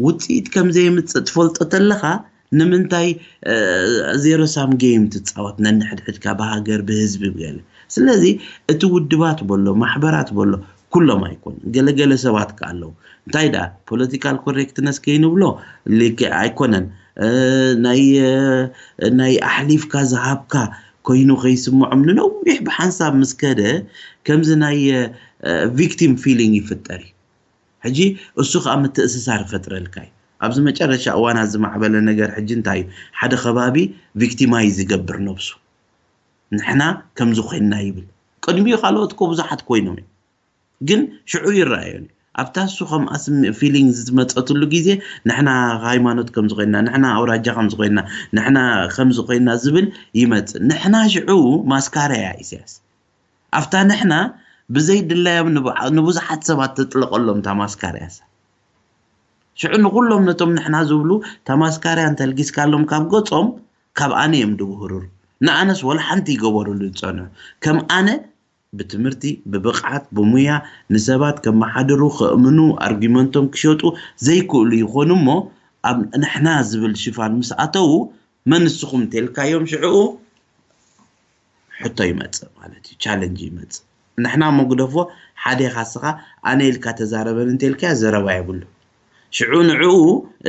ውፅኢት ከም ዘየምፅእ ትፈልጦ ተለካ ንምንታይ ዜሮ ሳም ጌም ትፃወት ነንሕድሕድካ ብሃገር ብህዝቢ ብገለ ስለዚ እቲ ውድባት በሎ ማሕበራት በሎ ኩሎም ኣይኮን ገለገለ ሰባት ከዓ ኣለዉ እንታይ ዳ ፖለቲካል ኮሬክትነስ ከይንብሎ ኣይኮነን ናይ ኣሕሊፍካ ዝሃብካ ኮይኑ ከይስምዖም ንነዊሕ ብሓንሳብ ምስ ከደ ከምዚ ናይ ቪክቲም ፊሊንግ ይፍጠር እዩ ሕጂ እሱ ከዓ ምትእስሳር ይፈጥረልካ እዩ ኣብዚ መጨረሻ እዋናት ዝማዕበለ ነገር ሕጂ እንታይ እዩ ሓደ ከባቢ ቪክቲማይዝ ይገብር ነብሱ ንሕና ከምዚ ኮይንና ይብል ቅድሚኡ ካልኦት እኮ ብዙሓት ኮይኖም እዮም ግን ሽዑ ይረኣዮን ኣብታ እሱ ከምኣ ፊሊንግ ዝመፀትሉ ግዜ ንሕና ሃይማኖት ከም ዝኾይንና ንሕና ኣውራጃ ከም ዝኾይንና ንሕና ከም ዝኾይንና ዝብል ይመፅእ ንሕና ሽዑ ማስካረያ ኢሳያስ ኣብታ ንሕና ብዘይ ድላዮም ንብዙሓት ሰባት ትጥለቀሎም እታ ማስካረያ ሽዑ ንኩሎም ነቶም ንሕና ዝብሉ እታ ማስካረያ እንተልጊስካሎም ካብ ገፆም ካብ ኣነ እዮም ድብህሩር ንኣነስ ወላ ሓንቲ ይገበሩሉ ዝፀንሑ ከም ኣነ ብትምህርቲ፣ ብብቕዓት፣ ብሙያ ንሰባት ከመሓድሩ፣ ከእምኑ፣ ኣርጊመንቶም ክሸጡ ዘይክእሉ ይኾኑ እሞ ኣብ ንሕና ዝብል ሽፋን ምስ ኣተዉ መን ንስኹም እንተልካዮም ሽዕኡ ሕቶ ይመጽእ ማለት እዩ፣ ቻለንጅ ይመጽእ። ንሕና እሞ ግደፎ ሓደ ኢኻ እስኻ ኣነ ኢልካ ተዛረበኒ እንተልካዮ ዘረባ የብሉን። ሽዑ ንዕኡ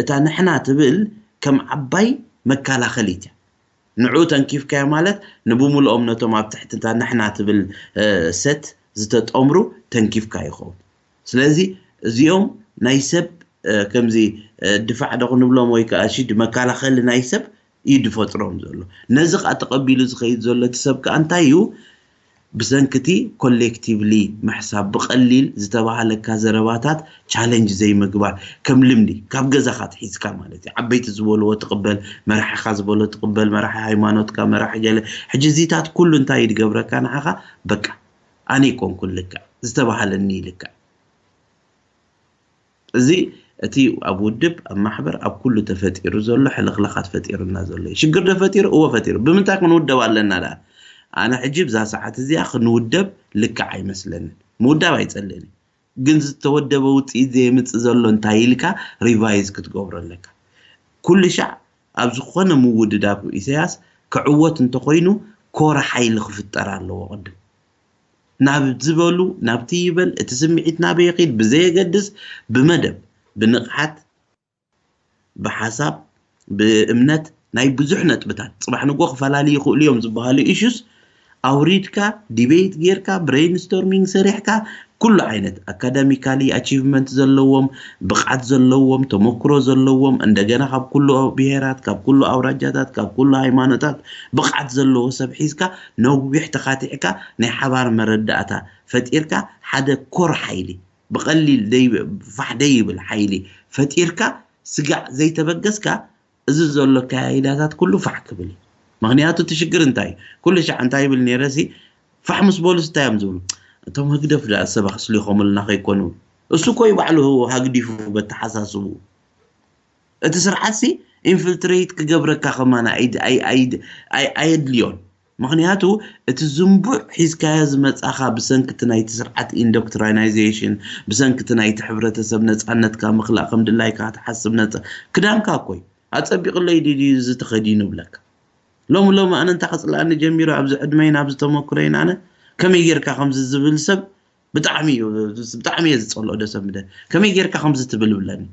እታ ንሕና ትብል ከም ዓባይ መከላኸሊት እያ። ንዑ ተንኪፍካዮ ማለት ንብምልኦም ነቶም ኣብ ትሕቲ እታ ንሕና ትብል ሰት ዝተጠምሩ ተንኪፍካ ይኸውን። ስለዚ እዚኦም ናይ ሰብ ከምዚ ድፋዕ ዶ ክንብሎም ወይ ከዓ ሽድ መከላኸሊ ናይ ሰብ እዩ ዝፈጥሮም ዘሎ። ነዚ ከዓ ተቐቢሉ ዝኸይድ ዘሎ እቲ ሰብ ከዓ እንታይ እዩ? ብሰንኪ እቲ ኮሌክቲቭሊ ምሕሳብ ብቐሊል ዝተባህለካ ዘረባታት ቻለንጅ ዘይምግባር ከም ልምዲ ካብ ገዛኻ ኣትሒዝካ ማለት እዩ ዓበይቲ ዝበልዎ ትቕበል መራሒኻ ዝበሎ ትቕበል መራሒ ሃይማኖትካ መራሒ ገለ ሕጂ እዚታት ኩሉ እንታይ እዩ ዝገብረካ ንዓኻ በቃ ኣነ ይኮንኩን ልክዕ ዝተባህለኒ ልክዕ እዚ እቲ ኣብ ውድብ ኣብ ማሕበር ኣብ ኩሉ ተፈጢሩ ዘሎ ሕልኽላኻት ፈጢሩና ዘሎ እዩ። ሽግር ዶ ፈጢሩ? እወ ፈጢሩ። ብምንታይ ክንውደብ ኣለና ደኣ? ኣነ ሕጂ ብዛ ሰዓት እዚኣ ክንውደብ ልክዕ ኣይመስለንን። ምውዳብ ኣይጸልእን እዩ። ግን ዝተወደበ ውፅኢት ዘየምፅእ ዘሎ እንታይ ኢልካ ሪቫይዝ ክትገብሮ ኣለካ። ኩሉ ሻዕ ኣብ ዝኾነ ምውድዳብ ኢሳያስ ክዕወት እንተኾይኑ ኮረ ሓይሊ ክፍጠር ኣለዎ ቅድም። ናብ ዝበሉ ናብቲ ይበል እቲ ስምዒት ናበይ ይኺድ ብዘየገድስ ብመደብ ብንቕሓት ብሓሳብ ብእምነት ናይ ብዙሕ ነጥብታት ፅባሕ ንጎ ክፈላልዩ ይኽእሉ እዮም ዝበሃሉ ኢሹስ ኣውሪድካ ዲቤት ጌርካ ብሬንስቶርሚንግ ሰሪሕካ ኩሉ ዓይነት ኣካዳሚካሊ ኣቺቭመንት ዘለዎም ብቕዓት ዘለዎም ተመክሮ ዘለዎም እንደገና ካብ ኩሉ ብሄራት ካብ ኩሉ ኣውራጃታት ካብ ኩሉ ሃይማኖታት ብቕዓት ዘለዎ ሰብ ሒዝካ ነዊሕ ተኻቲዕካ ናይ ሓባር መረዳእታ ፈጢርካ ሓደ ኮር ሓይሊ ብቐሊል ፋሕ ደይብል ሓይሊ ፈጢርካ ስጋዕ ዘይተበገስካ እዚ ዘሎ ኣካያይዳታት ኩሉ ፋሕ ክብል እዩ። ምኽንያቱ እቲ ሽግር እንታይ እዩ? ኩሉ ሻዕ እንታይ ይብል ነይረ ሲ ፋሕ ምስ በሉስ እንታይ እዮም ዝብሉ? እቶም ህግደፍ ደኣ ሰብ ኣስሊኾምልና ከይኮኑ እሱ እኮ እዩ ባዕሉ ሃግዲፉ በተሓሳስቡ እቲ ስርዓት ሲ ኢንፍልትሬት ክገብረካ ከማን ኣየድልዮን። ምኽንያቱ እቲ ዝንቡዕ ሒዝካዮ ዝመጻኻ ብሰንኪ እቲ ናይቲ ስርዓት ኢንዶክትሪናይዜሽን ብሰንኪ እቲ ናይቲ ሕብረተሰብ ነጻነትካ ምኽላእ ከም ድላይካ ክትሓስብ ነጻ ክዳንካ እኮ እዩ ኣጸቢቕለይ ድዩ እዚ ተኸዲኑ ይብለካ ሎሚ ሎሚ ኣነ እንታ ከጽልኣኒ ጀሚሩ ኣብዚ ዕድመይን ኣብዚ ተመክሮይን ኣነ ከመይ ጌርካ ከምዚ ዝብል ሰብ ብጣዕሚ እዩ ብጣዕሚ እየ ዝጸልኦ ደሰ ምደ ከመይ ጌርካ ከምዚ ትብል ይብለኒ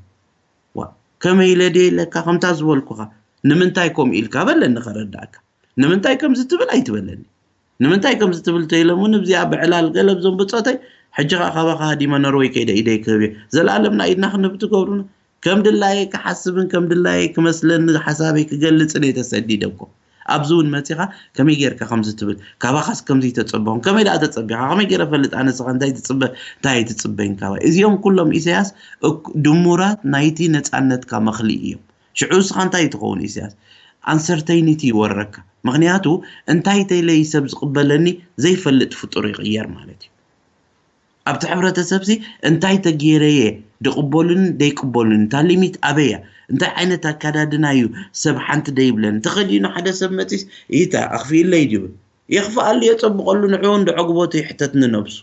ዋ ከመይ ኢለ ድየ ኢለካ፣ ከምታ ዝበልኩኻ፣ ንምንታይ ከምኡ ኢልካ በለኒ፣ ከረዳእካ። ንምንታይ ከምዚ ትብል ኣይትበለኒ። ንምንታይ ከምዚ ትብል ተይለሙን፣ እዚኣ ብዕላል ገለ ብዞም ብጾተይ፣ ሕጂ ኸኣ ካባኻ ሃዲመ ኖርወይ ከይደ ኢደይ ክህብ እየ። ዘለኣለምና ኢድና ክንህብ ትገብሩና። ከም ድላየ ክሓስብን ከም ድላየ ክመስለኒ ሓሳበይ ክገልጽን እየ ተሰዲደ እኮ። ኣብዚ እውን መጺኻ ከመይ ጌርካ ከምዚ ትብል፣ ካባኻስ ከምዚ ተጸበኹም፣ ከመይ ደኣ ተጸቢኻ፣ ከመይ ጌረ ፈልጥ ኣነ ንስኻ እንታይ ትጽበ፣ እንታይ ኣይትጽበይን ካባይ። እዚኦም ኩሎም ኢሳያስ እኩ-፣ ድሙራት ናይቲ ነጻነትካ መኽልኢ እዮም። ሽዑ ንስኻ እንታይ ትኸውን ኢሳያስ? ኣንሰርተይኒቲ ይወረካ። ምኽንያቱ እንታይ ተይለይ ሰብ ዝቕበለኒ ዘይፈልጥ ፍጡር ይቕየር ማለት እዩ። ኣብቲ ሕብረተሰብሲ እንታይ ተገይረየ ድቕበሉን ደይቅበሉን፣ እታ ሊሚት ኣበያ፣ እንታይ ዓይነት ኣካዳድና እዩ ሰብ ሓንቲ ደይብለን፣ ተኸዲኑ ሓደ ሰብ መጺስ ይታ ኣኽፊእለይ ድብል፣ የኽፍኣሉ፣ የጸብቐሉ፣ ንዕኡ እንዶ ዕግበቱ ይሕተት ንነብሱ።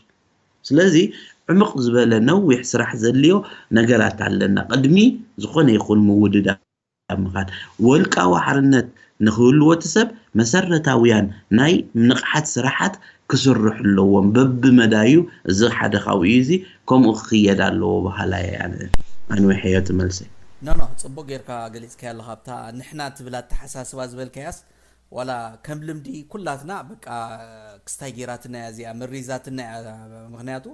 ስለዚ ዕምቕ ዝበለ ነዊሕ ስራሕ ዘድልዮ ነገራት ኣለና። ቅድሚ ዝኾነ ይኹን ምውድዳር ምኻድ፣ ወልቃዊ ሓርነት ንክህልዎ እቲ ሰብ መሰረታውያን ናይ ንቕሓት ስራሓት ክስርሑ ኣለዎም። በብመዳዩ እዚ ሓደ ካብኡ እዩ። እዚ ከምኡ ክኽየድ ኣለዎ በሃላይ እየ ኣነ። ኣንዊሐዮ እቲ መልሰይ። ኖ፣ ኖ፣ ጽቡቕ ጌርካ ገሊጽካዮ ኣለኻ። ኣብታ ንሕና ትብል ኣተሓሳስባ ዝበልካያስ፣ ዋላ ከም ልምዲ ኩላትና በቃ ክስታይ ጌራትና እያ እዚኣ፣ መሪዛትና እያ። ምኽንያቱ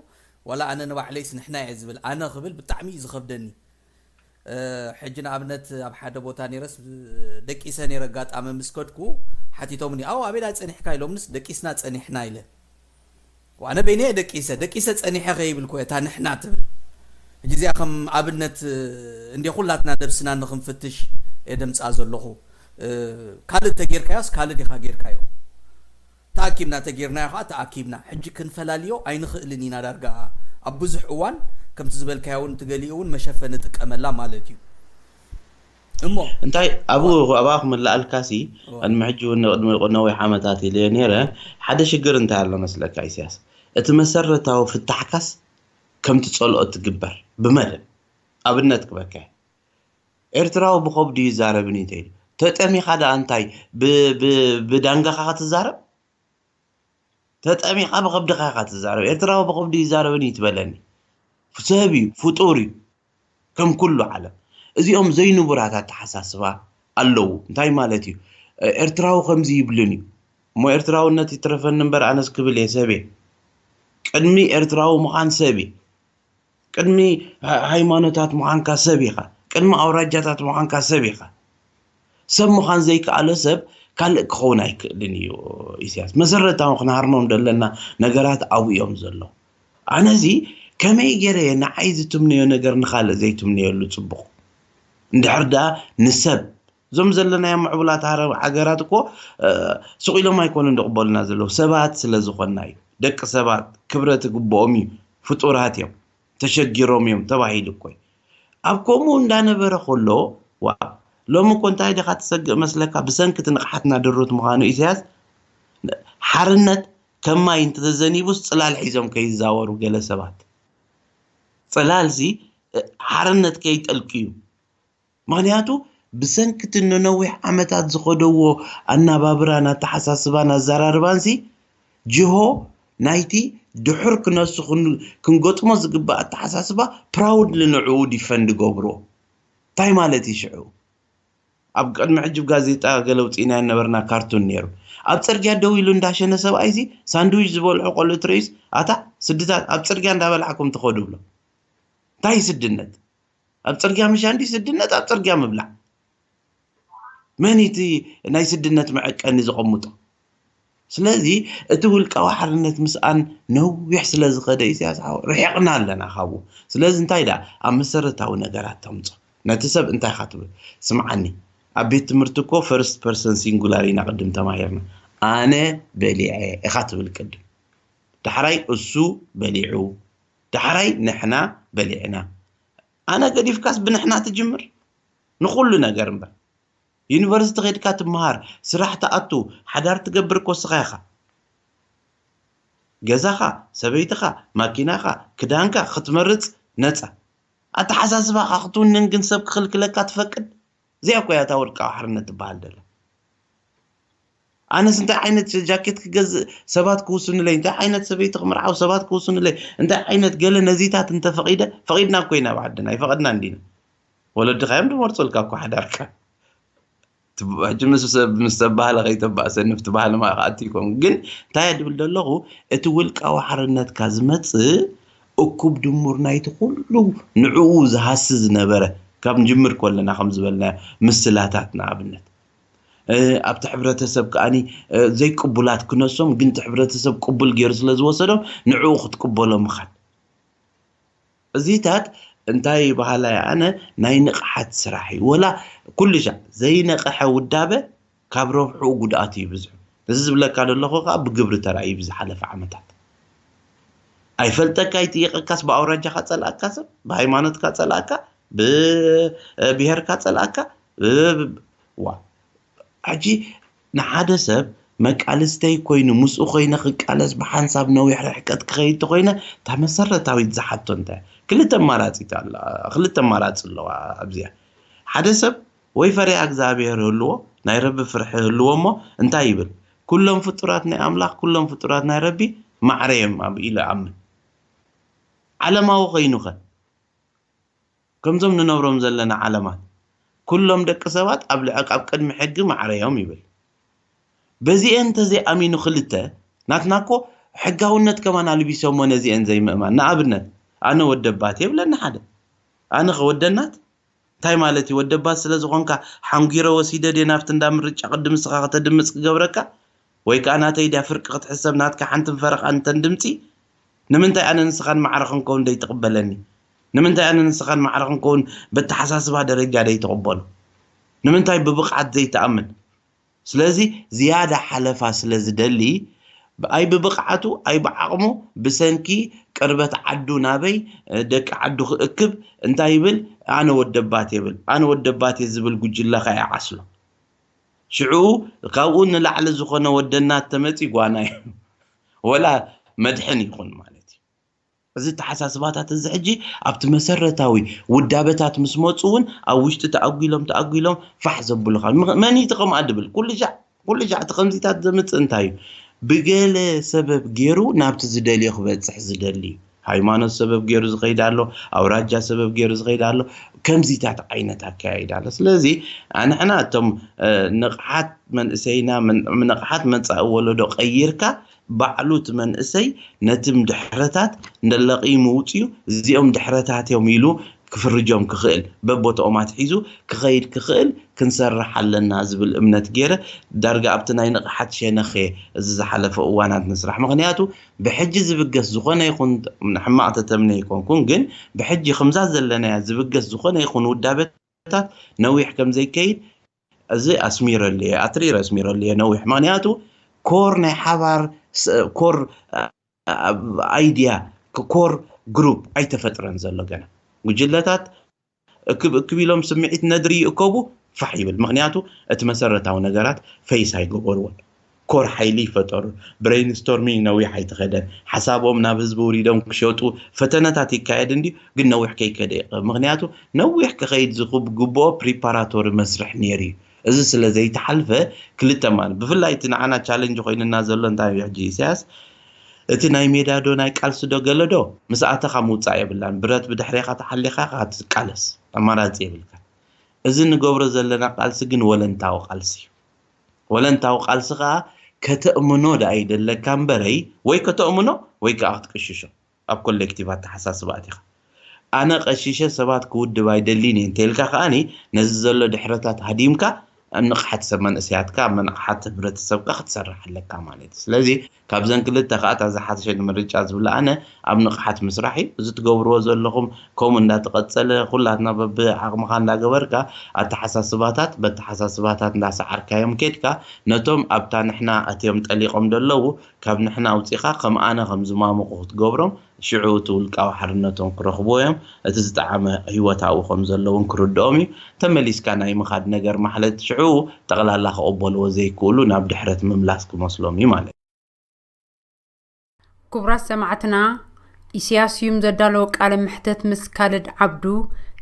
ዋላ ኣነ ንባዕለይስ ንሕና እየ ዝብል፣ ኣነ ክብል ብጣዕሚ እዩ ዝኸብደኒ። እ፣ ሕጂ ንኣብነት ኣብ ሓደ ቦታ ነይረስ፣ ደቂሰ ነይረ፣ ኣጋጣሚ ምስ ከድኩ ሓቲቶምኒ፣ "ኣው ኣበይ ደኣ ጸኒሕካ?" ኢሎምንስ፣ "ደቂስና ጸኒሕና" ኢለ። ዋነ በይነ እየ ደቂሰ፣ ደቂሰ ጸኒሐ ከይብል እኮ እታ ንሕና ትብል። ሕጂ እዚኣ ከም ኣብነት፣ እ፣ እንዴ ኩላትና ነብስና ንኽንፍትሽ እየ ደምጻ ዘለኹ። እ፣ ካልእ ተጌርካዮስ ካልእ ዲኻ ጌርካዮ? ተኣኪብና ተጌርናዮ ኸዓ ተኣኪብና። ሕጂ ክንፈላልዮ ኣይንኽእልን ኢና ዳርጋ ኣብ ብዙሕ እዋን፣ ከምቲ ዝበልካዮ እውን እቲ ገሊኡ እውን መሸፈኒ ጥቀመላ ማለት እዩ። እሞ እንታይ ኣብኡ ኣብኣ ክምልኣልካሲ፣ እዋ። ቅድሚ ሕጂ እውን ቅድሚ ነዊሕ ዓመታት ኢለዮ ነይረ። ሓደ ሽግር እንታይ ኣሎ መስለካ ኢሳያስ? እቲ መሰረታዊ ፍታሕካስ ከምቲ ጸልኦ ትግበር ብመደብ። ኣብነት ክበካ፣ ኤርትራዊ ብኸብዱ ይዛረብን እዩ እንተኢሉ፣ ተጠሚኻ ደኣ እንታይ ብ-፣ ብ-፣ ብዳንጋኻ ክትዛረብ? ተጠሚኻ ብኸብድኻ ኢኻ ትዛረብ። ኤርትራዊ ብኸብዱ ይዛረብን እዩ ትበለኒ። ሰብ እዩ፣ ፍጡር እዩ፣ ከም ኩሉ ዓለም። እዚኦም ዘይንቡራት ኣተሓሳስባ ኣለዉ። እንታይ ማለት እዩ? ኤርትራዊ ከምዚ ይብልን እዩ። እሞ ኤርትራውነት ይትረፈኒ እምበር ኣነስ ክብል እየ፣ ሰብ እየ። ቅድሚ ኤርትራዊ ምዃን ሰብ እየ። ቅድሚ ሃ-፣ ሃይማኖታት ምዃንካ ሰብ ኢኻ። ቅድሚ ኣውራጃታት ምዃንካ ሰብ ኢኻ። ሰብ ምዃን ዘይከኣለ ሰብ ካልእ ክኸውን ኣይክእልን እዩ። ኢሳያስ፣ መሰረታዊ ክንሃርሞም ዘለና ነገራት ኣብኡ እዮም ዘለዉ። ኣነ እዚ ከመይ ገይረ እየ ንዓይ ዝትምነዮ ነገር ንኻልእ ዘይትምነየሉ ጽቡቕ? እንድሕር ደኣ ንሰብ፣ እዞም ዘለናዮም ምዕቡላት ሃረ-፣ ሃገራት እኮ፣ እ፣ ስቕ ኢሎም ኣይኮኑን ዝቕበሉና ዘለዉ። ሰባት ስለ ዝኾንና እዩ። ደቂ ሰባት ክብረት ይግብኦም እዩ። ፍጡራት እዮም። ተሸጊሮም እዮም ተባሂሉ እኮ እዩ። ኣብ ከምኡ እንዳነበረ ከሎ፣ ዋ፣ ሎሚ እኮ እንታይ ዲኻ ትሰግእ መስለካ? ብሰንኪ እቲ ንቕሓትና ድሩት ምዃኑ ኢሳያስ፣ ሓርነት ከም ማይ እንተተዘኒቡስ ጽላል ሒዞም ከይዛወሩ ገለ ሰባት። ጽላልሲ፣ እ፣ ሓርነት ከይጠልቅዩ። ምኽንያቱ ብሰንኪ እቲ ንነዊሕ ዓመታት ዝኸደዎ ኣናባብራን ኣተሓሳስባን ኣዘራርባንሲ፣ ጅሆ ናይቲ ድሑር ክነሱ ክን-፣ ክንገጥሞ ዝግባእ ኣተሓሳስባ ፕራውድሊ ንዕኡ ዲፈንድ ገብርዎ። እንታይ ማለት እዩ ሽዑ? ኣብ ቅድሚ ሕጂ ብ ጋዜጣ ገለ ውጺእናዮ ነበርና ካርቱን ነይሩ። ኣብ ጽርግያ ደው ኢሉ እንዳሸነ ሰብኣይሲ ሳንድዊች ዝበልዑ ቆልዑ ትርእዩስ፣ ኣታ ስድታት ኣብ ጽርግያ እንዳበላዕኩም ትኸዱ ብሎ። እንታይ እዩ ስድነት? ኣብ ጽርግያ ምሻ እንዲ ስድነት ኣብ ጽርግያ ምብላዕ። መን እዩ እቲ ናይ ስድነት መዐቀኒ ዘቐምጦ? ስለዚ እቲ ውልቃዊ ሓርነት ምስኣን ነዊሕ ስለ ዝኸደ ኢሳያስ ሓው ርሒቕና ኣለና ካብኡ። ስለዚ እንታይ ደኣ ኣብ መሰረታዊ ነገራት ተምጾ። ነቲ ሰብ እንታይ ኢኻ ትብል? ስምዓኒ፣ ኣብ ቤት ትምህርቲ እኮ ፈርስት ፐርሰን ሲንጉላር ኢና ቅድም ተማሂርና። ኣነ በሊዐ ኢኻ ትብል ቅድም። ዳሕራይ እሱ በሊዑ፣ ዳሕራይ ንሕና በሊዕና። ኣነ ገዲፍካስ ብንሕና ትጅምር። ንኹሉ ነገር እምበር። ዩኒቨርሲቲ ኸይድካ ትመሃር፣ ስራሕ ትኣቱ፣ ሓዳር ትገብር እኮ እስኻ ኢኻ። ገዛኻ፣ ሰበይትኻ፣ ማኪናኻ፣ ክዳንካ ክትመርጽ ነጻ። ኣተሓሳስባኻ ክትውንን ግን ሰብ ክኽልክለካ ትፈቅድ? እዚኣ እኮ እያ እታ ውልቃዊ ሓርነት ትበሃል ዘላ። ኣነስ እንታይ ዓይነት ጃኬት ክገዝእ ሰባት ክውስኑለይ፣ እንታይ ዓይነት ሰበይቲ ክምርዓው ሰባት ክውስኑለይ፣ እንታይ ዓይነት ገለ ነዚታት እንተፈቒደ፣ ፈቒድና እኮ ኢና ኣብ ዓድና፣ ኣይፈቐድናን ዲና? ወለድኻ እዮም ድመርፁልካ እኮ ሓዳርካ። ሕጂ ምስ ሰብ ምስ ሰብ ባህሊ ከይተባእሰኒ ብቲ ባህሊ ማ ክኣቲ ይኮን ግን እንታይ እየ ድብል ዘለኹ? እቲ ውልቃዊ ሓርነትካ ዝመፅእ እኩብ ድሙር ናይቲ ኩሉ ንዕኡ ዝሃሲ ዝነበረ ካብ ንጅምር ከለና ከም ዝበልናዮ ምስላታት ንኣብነት ኣብቲ ሕብረተሰብ ከኣኒ ዘይቅቡላት ክነሶም ግን እቲ ሕብረተሰብ ቅቡል ገይሩ ስለ ዝወሰዶም ንዕኡ ክትቅበሎ ምኻድ እዚታት እንታይ በሃላይ ኣነ ናይ ንቕሓት ስራሕ እዩ ወላ ኩሉ ሻዕ ዘይነቕሐ ውዳበ ካብ ረብሕኡ ጉድኣቱ ይብዝሑ እዚ ዝብለካ ዘለኹ ከዓ ብግብሪ ተራእዩ ብዝሓለፈ ዓመታት ኣይፈልጠካ ይጥየቀካስ ብኣውራጃካ ፀላእካ ሰብ ብሃይማኖትካ ፀላእካ ብብሄርካ ፀላእካ ዋ ሕጂ ንሓደ ሰብ መቃልስተይ ኮይኑ ምስኡ ኮይነ ክቃለስ ብሓንሳብ ነዊሕ ርሕቀት ክኸይድ ተኮይነ እታ መሰረታዊት ዝሓቶ እንታይ ክልተ ኣማራፂት ኣላ ክልተ ኣማራፂ ኣለዋ ኣብዚኣ ሓደ ሰብ ወይ ፈሪሃ እግዚኣብሔር ህልዎ ናይ ረቢ ፍርሒ ህልዎ እሞ እንታይ ይብል ኩሎም ፍጡራት ናይ ኣምላኽ ኩሎም ፍጡራት ናይ ረቢ ማዕረ እዮም ኣብ ኢሉ ኣምን ዓለማዊ ኮይኑኸ ከምዞም ንነብሮም ዘለና ዓለማት ኩሎም ደቂ ሰባት ኣብ ልዕቅ ኣብ ቅድሚ ሕጊ ማዕረ እዮም ይብል በዚኤን እንተዘይኣሚኑ ክልተ ናትና እኮ ሕጋውነት ከማን ኣልቢሶሞ ነዚኤን ዘይምእማን ንኣብነት ኣነ ወደባት የብለኒ ሓደ ኣነ ከወደናት እንታይ ማለት እዩ ወደባት ስለ ዝኾንካ ሓንጊረ ወሲደ ድየ ናብቲ እንዳ ምርጫ ቅድም ንስኻ ከተድምፅ ክገብረካ ወይ ከዓ ናተይ ድያ ፍርቂ ክትሕሰብ ናትካ ሓንትን ፈረቓን እንተን ድምፂ ንምንታይ ኣነ ንስኻን ማዕረ ክንከውን ደይትቕበለኒ ንምንታይ ኣነ ንስኻን ማዕረ ክንከውን በተሓሳስባ ደረጃ ደይትቕበሉ ንምንታይ ብብቕዓት ዘይትኣምን ስለዚ ዝያዳ ሓለፋ ስለ ዝደሊ ኣይ ብብቕዓቱ ኣይ ብዓቕሙ ብሰንኪ ቅርበት ዓዱ ናበይ ደቂ ዓዱ ክእክብ እንታይ ይብል ኣነ ወደባት የብል ኣነ ወደባት እየ ዝብል ጉጅለ ከ ይዓስሎ ሽዑ ካብኡ ንላዕሊ ዝኾነ ወደናት ተመፂ ጓና እዩ ወላ መድሕን ይኹን ማለት እዩ እዚ ተሓሳስባታት እዚ ሕጂ ኣብቲ መሰረታዊ ውዳበታት ምስ መፁ እውን ኣብ ውሽጢ ተኣጒሎም ተኣጒሎም ፋሕ ዘብሉኻ መን እቲ ከምኣ ድብል ኩሉ ሻዕ ኩሉ ሻዕ እቲ ከምዚታት ዘምፅእ እንታይ እዩ ብገለ ሰበብ ገይሩ ናብቲ ዝደልዮ ክበፅሕ ዝደሊ እዩ ሃይማኖት ሰበብ ገይሩ ዝኸይድ ኣሎ ኣውራጃ ሰበብ ገይሩ ዝኸይድ ኣሎ ከምዚታት ዓይነት ኣካያይዳ ኣሎ ስለዚ ንሕና እቶም ንቕሓት መንእሰይና ንቕሓት መፃኢ ወለዶ ቀይርካ ባዕሉ እቲ መንእሰይ ነቲ ድሕረታት እንደለቂ ምውፅዩ እዚኦም ድሕረታት እዮም ኢሉ ክፍርጆም ክኽእል በቦትኦም ኣትሒዙ ክኸይድ ክኽእል ክንሰርሕ ኣለና ዝብል እምነት ገይረ ዳርጋ ኣብቲ ናይ ንቕሓት ሸነኽ እዚ ዝሓለፈ እዋናት ንስራሕ ምኽንያቱ ብሕጂ ዝብገስ ዝኾነ ይኹን ሕማቕ ተተምነ ይኮንኩን ግን ብሕጂ ከምዛ ዘለናያ ዝብገስ ዝኾነ ይኹን ውዳበታት ነዊሕ ከም ዘይከይድ እዚ ኣስሚረሉ እየ ኣትሪር ኣስሚረሉ እየ ነዊሕ ምክንያቱ ኮር ናይ ሓባር ኮር ኣይድያ ኮር ግሩፕ ኣይተፈጥረን ዘሎ ገና ጉጅለታት እክብ እክብ ኢሎም ስምዒት ነድሪ ይእከቡ ፋሕ ይብል ምክንያቱ እቲ መሰረታዊ ነገራት ፈይስ ኣይገበርዎን ኮር ሓይሊ ይፈጠሩ ብሬንስቶርሚንግ ነዊሕ ኣይተኸደን ሓሳቦም ናብ ህዝቢ ውሪዶም ክሸጡ ፈተነታት ይካየድ እንዲ ግን ነዊሕ ከይከደ ይቀ ምክንያቱ ነዊሕ ክኸይድ ዝግብኦ ፕሪፓራቶሪ መስርሕ ነይሩ እዩ እዚ ስለ ዘይተሓልፈ ክልተ ማለት ብፍላይ እቲ ንዓና ቻለንጅ ኮይንና ዘሎ እንታይ እዩ ሕጂ ኢሳያስ እቲ ናይ ሜዳ ዶ ናይ ቃልሲ ዶ ገለ ዶ ምስ ኣተኻ ምውፃእ የብላን ብረት ብድሕሬኻ ተሓሊኻ ትቃለስ ኣማራፂ የብልካ እዚ ንገብሮ ዘለና ቃልሲ ግን ወለንታዊ ቃልሲ እዩ ወለንታዊ ቃልሲ ከዓ ከተእምኖ ደኣ ይደለካ እምበረይ ወይ ከተእምኖ ወይ ከዓ ክትቅሽሾ ኣብ ኮሌክቲቭ ኣተሓሳስባ ኣቲኻ ኣነ ቀሺሸ ሰባት ክውድብ ኣይደሊን እየ እንተልካ ከኣኒ ነዚ ዘሎ ድሕረታት ሃዲምካ ኣብ ንቕሓት ሰብ መንእሰያትካ ኣብ መንቕሓት ሕብረተሰብካ ክትሰርሕ ኣለካ ማለት እዩ ስለዚ ካብዘን ክልተ ከዓ እታ ዝሓሸ ንምርጫ ዝብላ ኣነ ኣብ ንቕሓት ምስራሕ እዩ እዚ ትገብርዎ ዘለኹም ከምኡ እንዳተቐፀለ ኩላትና በብዓቕምኻ እንዳገበርካ ኣተሓሳስባታት በተሓሳስባታት እንዳሰዓርካዮም ኬድካ ነቶም ኣብታ ንሕና እትዮም ጠሊቖም ደለዉ ካብ ንሕና ኣውፂኻ ከም ኣነ ከም ዝማሙቑ ክትገብሮም ሽዑ እቲ ውልቃዊ ሓርነቶም ክረኽብዎ እዮም እቲ ዝጠዓመ ህይወት ኣብኡ ከም ዘለውን ክርድኦም እዩ ተመሊስካ ናይ ምኻድ ነገር ማሕለት ሽዑ ጠቕላላ ክቕበልዎ ዘይክእሉ ናብ ድሕረት ምምላስ ክመስሎም እዩ ማለት ክቡራት ሰማዕትና ኢሳያስ ስዩም ዘዳለዎ ቃለ መሕተት ምስ ካልድ ዓብዱ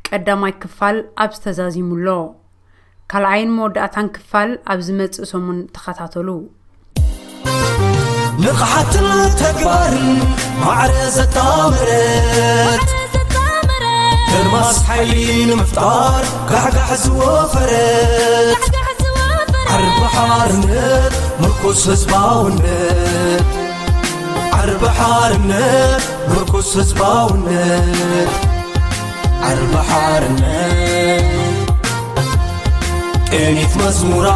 ቀዳማይ ክፋል ኣብዚ ተዛዚሙ ኣሎ ካልኣይን መወዳእታን ክፋል ኣብ ዝመጽእ ሰሙን ተኸታተሉ። ንቕሓትን ተግባርን ማዕረ ዘጣመረት ከርማስ ሓይሊ ንምፍጣር ጋሕጋሕ ዝወፈረት ዓርቢ ሓርነት ምርኩስ ህዝባውነት፣ ዓርቢ ሓርነት ምርኩስ ህዝባውነት፣ ዓርቢ ሓርነት ቅኒት መዝሙራ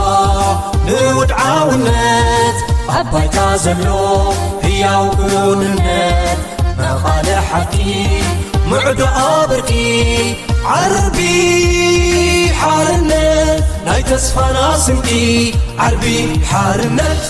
ንውድዓውነት ኣብ ባይታ ዘሎ ህያው ክውንነት መቓለ ሓቂ ምዕዶ ኣበርቂ ዓርቢ ሓርነት ናይ ተስፋና ስንቂ ዓርቢ ሓርነት